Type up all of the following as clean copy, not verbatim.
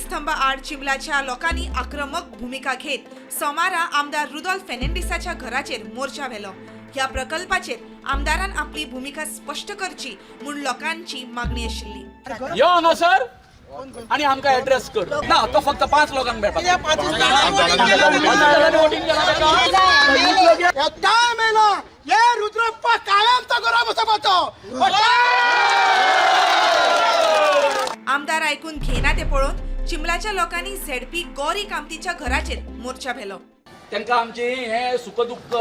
स्तंभा आड चिंबलाच्या लोकांनी आक्रमक भुमिका घेत सोमारा आमदार रुदोल्फ फेर्नांडीसाच्या घराचेर मोर्चा व्हेलो. ह्या प्रकल्पाचेर आमदारान आपली भुमिका स्पश्ट करची म्हूण लोकांची मागणी आशिल्ली. यो हांगासर आणि आमकां एड्रेस कर. ना, तो फक्त पांच लोकांक मेळपाक. पांच जाणांनी voting केलां ताका. टायम येयला हे रुद्रप्पा कायमचा घरा बसपाचो. आमदार आयकून घेना ते पळोवन चिंबलाच्या लोकांनी झेडपी गौरी कामतीच्या घराचेर मोर्चा व्हेलो. तांकां आमची हे सुख दुख्ख,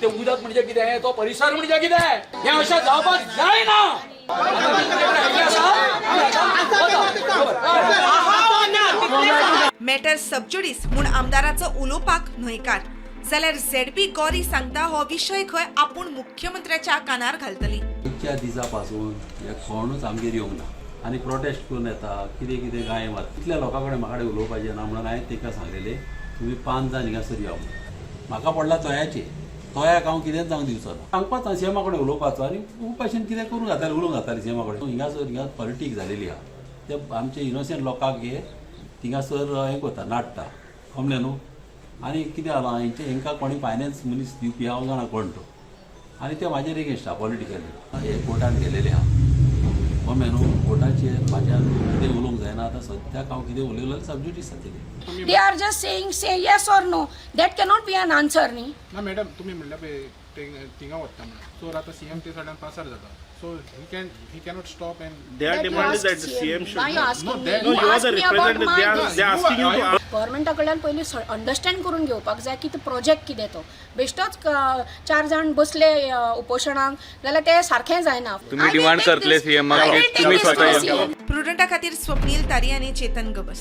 ते उदक म्हणजे कितें, तो परिसर म्हणजे कितें, हें अशें जावपाक जायना. मॅटर सबज्युडीस म्हूण आमदाराचो उलोवपाक न्हयकार, जाल्यार झेडपी गौरी सांगता हो विशय खंय आपूण मुख्यमंत्र्याच्या कानार घालतली. त्या दिसा पासून हे कोणूच आमगेर येवंक ना आनी प्रोटेस्ट करून येता, कितें कितें गाय मारता. इतल्या लोकां कडेन म्हाका कडेन उलोवपाचें ना म्हणून हांवें ताका सांगलेलें, तुमी पांच जाण हिंगासर यो म्हणून. म्हाका पडला तोयाचेर, तोयाक हांव कितेंच जावंक दिवचो ना. सांगपाचो सीएमा कडेन उलोवपाचो आनी खूब भाशेन कितें करूंक जातालें, उलोवंक जातालें सीएमा कडेन. हिंगासर हिंगा पॉलिटीक जालेली आहा, ते आमचे इनोसंट लोकांक हे थिंगासर हें करता, नाडटा, कमलें न्हू. आनी कितें जालां, हेंचे हेंकां कोणी फायनान्स मनीस दिवपी हांव जाणा कोण तो, आनी ते म्हाजेर एगेन्स्ट आहा पॉलिटिकली. हे कोर्टान गेलेले आहा, कमलें न्हू. कोर्टाचेर म्हाज्यान कितें उलोवंक जायना. आतां सद्याक हांव कितें उलयलो, सबज्युडीस जातली. They are just saying, say yes or no. That cannot be an answer, न्ही. ना मॅडम, तुमी म्हणल्या पळय थिंगा वता म्हणून, सो आतां सीएम ते सायडान पासार जाता, so he cannot stop and Their That you demand is ask that the CM should. Why you asking No, me? they- No, you are ask the me about representative. my They are asking you to ask. गव्हर्मेंटा कडल्यान पयलीं understand करून घेवपाक जाय की तो project कितें तो. बेश्टोच चार जाण बसले उपोशणाक जाल्यार तें सारकें जायना. तुम्ही I will demand take करतले this- CM क I will की take तुम्ही this to स्वतः the या. CM. प्रुडंटा खातीर स्वप्नील तारी आनी चेतन गबस.